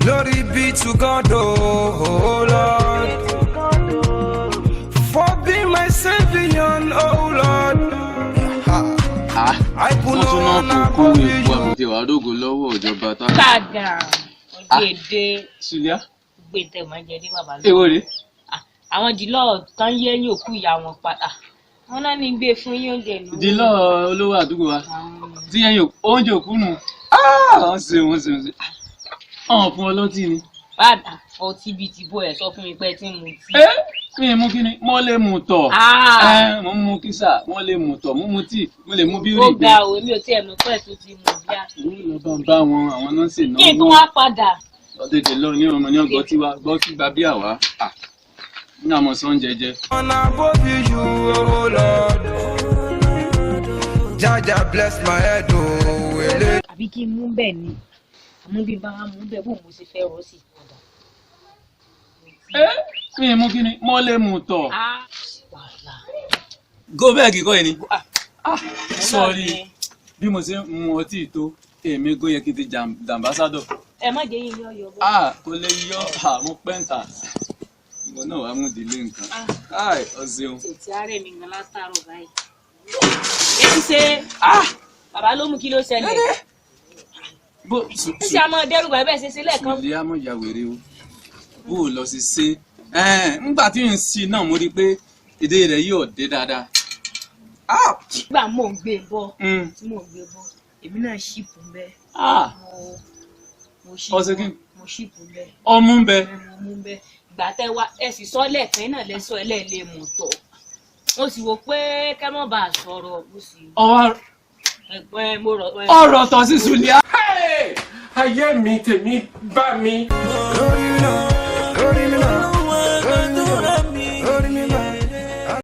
Glory be to God, oh Lord, for being my savior, oh Lord. I put Wọ́n tún no náà one kó kó above epo you. Àbùtẹ wàá rògo lọ́wọ́ ìjọba tá. Kàgà ọjọ́ èdè. Sulia. Gbé tẹ̀ máa jẹ dé bàbá lọ. Èwo rèé? Àwọn jìlọ tán yé ẹ̀yìn òkú ìyá wọn padà, wọn náà ní gbé fún yín, oúnjẹ ìnáwó. Ìdílọ́ olówó àdúgbò wa tí yẹn oúnjẹ òkú nù, wọ́n ṣe wọ́n ṣe wọ́n ṣe ọ̀hún fún ọlọ́tí ni. Bàdà ọtí bíi ti bó ẹ sọ fún mi pé tí mo ti. Ẹ mi mú kí ni mo lè mú tọ̀, mo mú kísà, mo lè mú tọ̀, mo mú tíì, mo lè mú bíórì. Ó ga o, èmi ò tiẹ̀ mọ̀ pé tó ti mú bíà. Mo lọ bá ń bá wọn, àwọn náà sì náwó. Kí n tún wá padà. Lọ́tẹ̀tẹ̀ lọ ní ọmọ ní ọgbọ́ tí wá gbọ́ tí gba bí àwa ní àmọ́ sọ ń jẹjẹ. One above you, oh Lord. Jaja bless my head, oh. Ele. Àbí kí n mú bẹ́ẹ̀ ni, àmú bí bá mú bẹ́ẹ̀, bó mo ṣe fẹ́ rọ́ sí padà. Ẹ mi mú kí ni mo lè mú tọ̀. Wàhálà. Go bẹ́ẹ̀gì kọ́ ẹ ni. Sọ́ọ́rí, bí mo ṣe ń mu ọtí tó, èmi gó yẹ kí n ti jàǹbásádọ̀. Ẹ má jẹ́ yín yọ bọ́. Kò lè yọ àmú pẹ́ǹtà ìwọ náà wàá mú ìdílé nǹkan. Ọ ṣeun. Tètè àárẹ̀ mi gan látàárọ̀ báyìí. Èyí ṣe bàbá ló mú, kí ló ṣẹlẹ̀? Bó Ṣé a máa dẹ́rù bàbá ẹ̀ ṣe ṣe lẹ́ẹ̀kan? Sùlẹ̀ àmọ́ ìyá wèrè o, bó o lọ sí ṣe ńgbà tí n sí náà, mo rí i pé èdè rẹ̀ yóò dé dáadáa. Nígbà mò ń gbé bọ́, tí mò ń gbé bọ́, èmi náà ṣìpù ń bẹ́. Ọ̀sẹ̀ kí? Mo ṣìpù ń bẹ́. Ọmú ń bẹ. Mo mú ń bẹ́. Ìgbà tẹ wá, ẹ sì sọ lẹ́ẹ̀kan náà, lẹ́sọ̀ ẹlẹ́ẹ̀lẹ́ mọ̀ tọ̀. Mo sì wò pé kẹ́ mọ́ bá a sọ̀rọ̀, mo sì Ọwọ́ ẹ mo rọ̀. ọ̀rọ̀ tọ̀ sí Sùlíà. Ayé mi, tèmi bá mi. Glory no